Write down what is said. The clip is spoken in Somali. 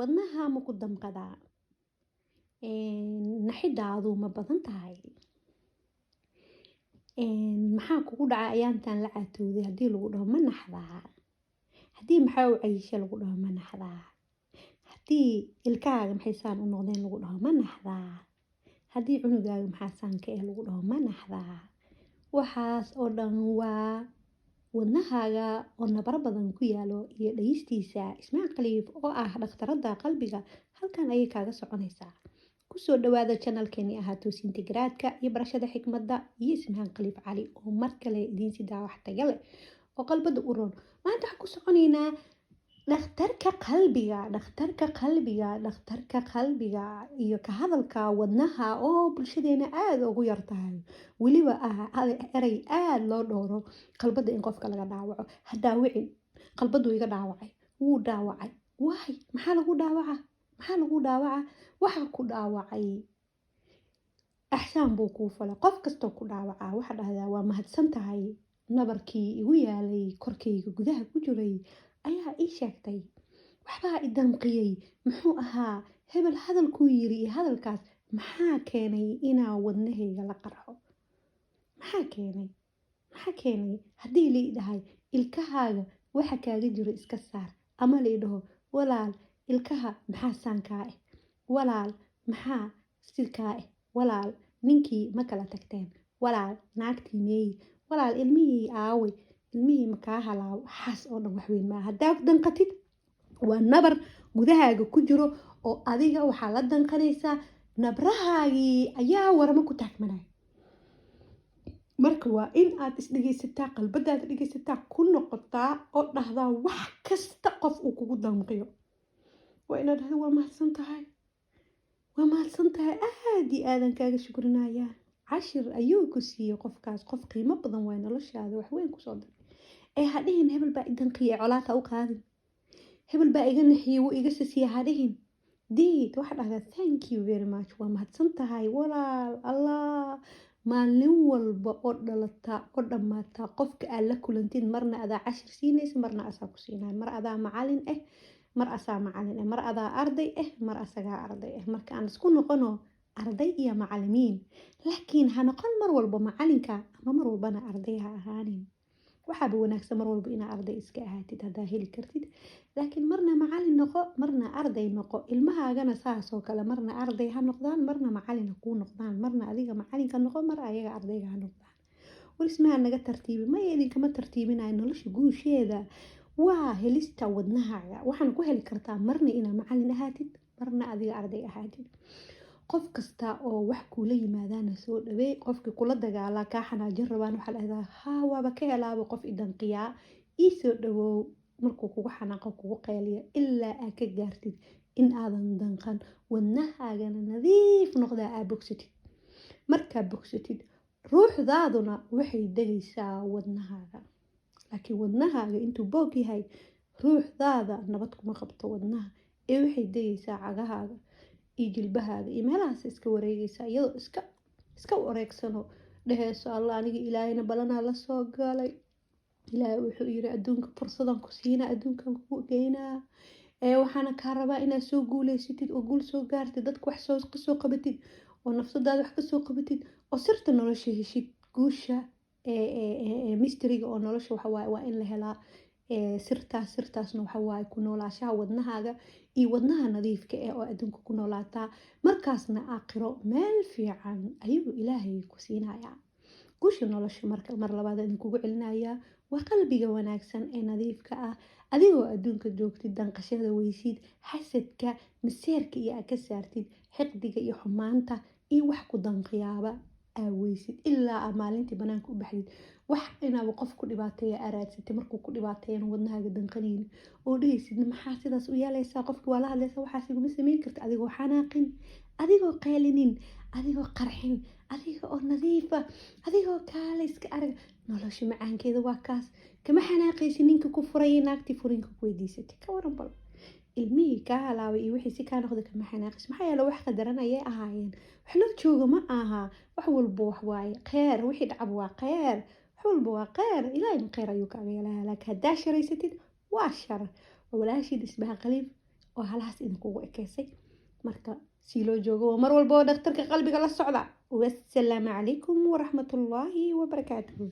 Wadnaha ma ku damqadaa? Naxidaadu ma badan tahay? Maxaa kugu dhaca ayaantan la caatowday haddii lagu dhaho, ma naxdaa? Haddii maxaa u cayisha lagu dhaho, ma naxdaa? Haddii ilkahaaga maxay saan u noqdeen lagu dhaho, ma naxdaa? Haddii cunugaaga maxaa saan ka eh lagu dhaho, ma naxdaa? Waxaas oo dhan waa wadnahaaga oo nabaro badan ku yaalo iyo dhayistiisa. Ismaan Khaliif oo ah dhakhtarada qalbiga halkan ayay kaaga soconaysaa. Kusoo dhawaada channelkeeni ahaa toosinta garaadka iyo barashada xikmadda iyo Ismaan Khaliif Cali oo mar kale idiin sidaa wax tayo leh oo qalbada u roon. Maanta waxaan ku soconaynaa dhakhtarka qalbiga, dhakhtarka qalbiga, dhakhtarka qalbiga iyo ka hadalka wadnaha oo bulshadeena aada ugu yar tahay, weliba ah erey aada loo dhowro, qalbada in qofka laga dhaawaco. Ha dhaawicin qalbadu. Iga dhaawacay, wuu dhaawacay. Waay, maxaa lagu dhaawaca? Maxaa lagu dhaawaca? Waxa ku dhaawacay axsaan buu kuu falay. Qof kastoo ku dhaawacaa waxaa dhahdaa, "Waa mahadsan tahay, nabarkii igu yaalay korkayga gudaha ku jiray ayaa ii sheegtay, waxbaa i damqiyey. Muxuu ahaa hebel hadalkuu yiri iyo hadalkaas? Maxaa keenay inaa wadnahayga la qarxo? Maxaa keenay? Maxaa keenay?" Haddii lai dhahay, "Ilkahaaga waxa kaaga jiro iska saar," ama lai dhaho, "Walaal, ilkaha maxaa saan kaa ah? Walaal, maxaa si kaa ah? Walaal, ninkii ma kala tagteen? Walaal, naagtii meeyi? Walaal, ilmihii aaway? Ilmihii makaa halaaw?" Waxaas oo dhan waxweyn maa. Haddaa danqatid, waa nabar gudahaaga ku jiro oo adiga waxaa la danqanaysaa nabrahaagii ayaa waramo ku taagmanaya. Marka waa in aad isdhegaysataa, qalbadaada dhegaysataa, ku noqotaa oo dhahdaa wax kasta qof uu kugu damqiyo waa inaad dhahda, "Waa mahadsan tahay, waa mahadsan tahay, aada iyo aadan kaaga shukrinayaa." Cashir ayuu ku siiyey qofkaas. Qof qiimo badan waay, noloshaada waxweyn kusoo daray. Ee ha dhihin, "Hebel baa i danqiyay," colaata u qaadin. "Hebel baa iga naxiyey, wuu iga sasiyey," ha dhihin. Diid, waxaa dhahdaa, "Thank you very much, waa mahadsan tahay, walaal." Allah, maalin walba oo dhalata oo dhammaataa, qofka aad la kulantid marna adaa cashir siinaysa, marna asaa ku siinaya. Mar adaa macalin ah, mar asaa macalin ah. Mar adaa arday ah, mar asagaa arday ah. Marka aan isku noqono arday iyo macalimiin, laakiin ha noqon mar walba macalinka ama mar walbana arday ha ahaanin. Waxaaba wanaagsan mar walba inaa arday iska ahaatid haddaa heli kartid, laakiin marna macalin noqo, marna arday noqo. Ilmahaagana saasoo kale, marna arday ha noqdaan, marna macalin ha kuu noqdaan. Marna adiga macalinka noqo, mar ayaga ardayga ha noqdaan. Warismaha naga tartiibi maya, idinkama tartiibinayo. Nolosha guusheeda waa helista wadnahaaga. Waxaana ku heli kartaa marna inaa macalin ahaatid, marna adiga arday ahaatid. Qof kasta oo wax kuula yimaadaana soo dhaweey. Qofkii kula dagaalaa, kaa xanaajin rabaan, waxaa dhahdaa, "Haa, waaba ka helaaba qof idanqiyaa, ii soo dhawoow." Markuu kugu xanaaqo, kugu qeyliyo, ilaa aad ka gaartid in aadan danqan, wadnahaagana nadiif noqdaa, aa bogsatid. Markaa bogsatid, ruuxdaaduna waxay degaysaa wadnahaaga. Laakiin wadnahaaga intuu boog yahay, ruuxdaada nabad kuma qabto wadnaha ee waxay degaysaa cagahaaga iyo jilbahaaga iyo meelahaas iska wareegaysaa, iyadoo iska wareegsano dheheyso, "Allah, aniga Ilaahayna balanaa la soo galay. Ilaahay wuxuu yiri, adduunka fursadan ku siinaa, adduunkan ku geynaa, ee waxaana kaa rabaa inaad soo guuleysatid oo guul soo gaartid, dadka wax soo kasoo qabatid oo nafsadaada wax kasoo qabatid oo sirta nolosha heshid." Guusha ee mysteryga oo nolosha waxa waaye waa in la helaa sirtaas. Sirtaasna waxa waaye ku noolaashaha wadnahaaga iyo wadnaha nadiifka ah oo adduunka ku noolaataa. Markaasna aakhiro meel fiican ayuu Ilaahay ku siinayaa. Guusha nolosha, marka mar labaad idinkugu celinayaa, waa qalbiga wanaagsan ee nadiifka ah. Adigoo adduunka joogtid, danqashada weysid, xasadka, maseerka iyo aad ka saartid, xiqdiga iyo xumaanta iyo wax ku danqiyaaba aa weysid, ilaa aa maalintii banaanka u baxdid, wax inaaba qof ku dhibaateeya aa raadsatay, markuu ku dhibaateeyana wadnahaaga danqanaynin oo dhehaysid, "Maxaa sidaas u yeelaysaa?" Qofki waa la hadlaysaa, "Waxaas iguma samayn karta," adigoo xanaaqin, adigoo qaylinin, adigoo qarxin, adiga oo nadiifa, adigoo kaale iska arag. Nolosha macaankeeda waa kaas. Kama xanaaqaysi ninka ku furay, naagtii furinka ku weydiisatay. Ka waran bal ilmihii kaa halaabay iyo wixii si kaa noqday? Kama xanaaqaysi. Maxaa yeele, wax qadaran ayay ahaayeen, wax loo joogo ma aha. Wax walba wax waaye kheer, wixii dhacab waa kheer, wax walba waa kheer. Ilaahayna kheer ayuu kaaga yeelaya, laakiin haddaa sharaysatid, waa shar. Waa walaashiid Isbahan Khaliif. Oo halahaas idinkugu ekeysay. Marka sii loo joogo waa mar walba oo dhakhtarka qalbiga la socda. Wassalaamu calaykum waraxmatullaahi wabarakaatuhu.